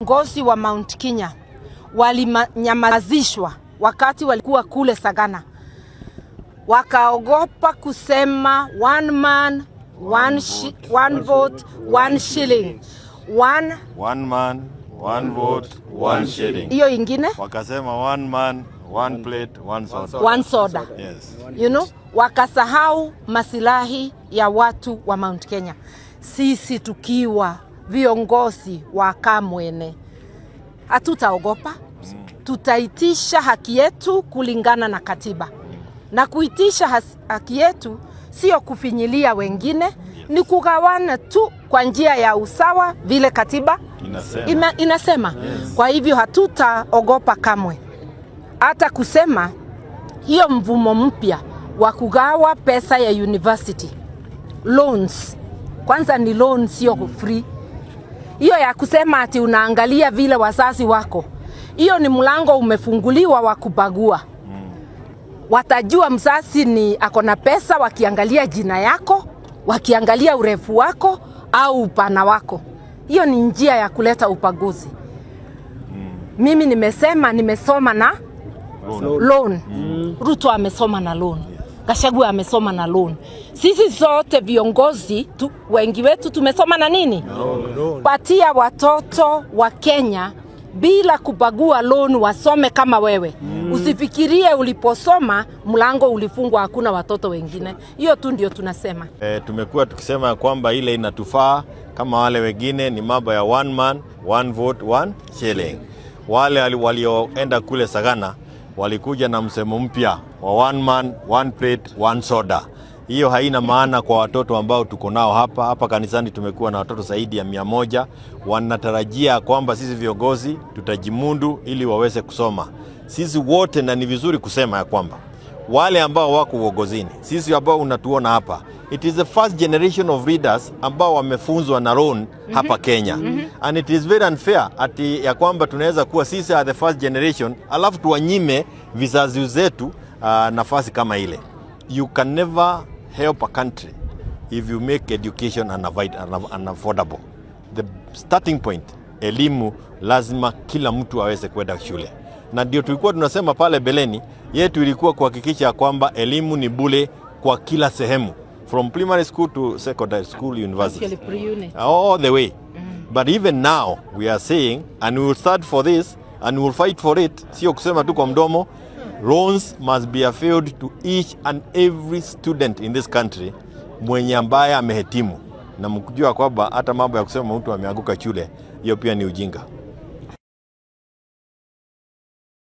Viongozi wa Mount Kenya walinyamazishwa wakati walikuwa kule Sagana, wakaogopa kusema one man one vote, one shilling, one, One man, one vote, one shilling. Hiyo ingine. Wakasema one man, one plate, one soda. One soda. Yes. Wakasahau masilahi ya watu wa Mount Kenya. Sisi tukiwa viongozi wa Kamwene hatutaogopa, tutaitisha haki yetu kulingana na katiba, na kuitisha haki yetu sio kufinyilia wengine, ni kugawana tu kwa njia ya usawa vile katiba Inasema. Inasema. Kwa hivyo hatutaogopa kamwe hata kusema hiyo mfumo mpya wa kugawa pesa ya university loans, kwanza ni loan, sio free. Hiyo ya kusema ati unaangalia vile wazazi wako, hiyo ni mlango umefunguliwa wa kubagua. Watajua mzazi ni ako na pesa wakiangalia jina yako, wakiangalia urefu wako au upana wako. Hiyo ni njia ya kuleta ubaguzi. Mimi nimesema nimesoma na Loan. Loan. Ruto amesoma na loan. Gachagua amesoma na loan. Sisi zote viongozi wengi wetu tumesoma na nini? Patia watoto wa Kenya bila kubagua loan, wasome kama wewe. Usifikirie uliposoma mlango ulifungwa, hakuna watoto wengine. Hiyo tu ndio tunasema. E, tumekuwa tukisema ya kwamba ile inatufaa kama wale wengine ni mambo ya one man, one vote, one shilling. Wale walioenda kule Sagana walikuja na msemo mpya wa one man, one plate, one soda. Hiyo haina maana kwa watoto ambao tuko nao hapa hapa kanisani. Tumekuwa na watoto zaidi ya 100 wanatarajia kwamba sisi viongozi tutajimundu ili waweze kusoma. Sisi wote, na ni vizuri kusema ya kwamba wale ambao wako uongozini, sisi ambao unatuona hapa, it is the first generation of leaders ambao wamefunzwa na loan hapa Kenya. And it is very unfair ati ya kwamba tunaweza kuwa sisi are the first generation alafu tuwanyime vizazi zetu nafasi kama ile. You can never help a country if you make education unaffordable. The starting point, elimu lazima kila mtu aweze kwenda shule, na ndio tulikuwa tunasema pale beleni yetu ilikuwa kuhakikisha kwamba elimu ni bure kwa kila sehemu from primary school to secondary school, university. Actually, pre-unit. All the way. But even now we are saying, and we will start for this and we will fight for it, sio kusema tu kwa mdomo. Loans must be availed to each and every student in this country mwenye ambaye amehitimu, na mkijua kwamba hata mambo ya kusema mtu ameanguka shule, hiyo pia ni ujinga.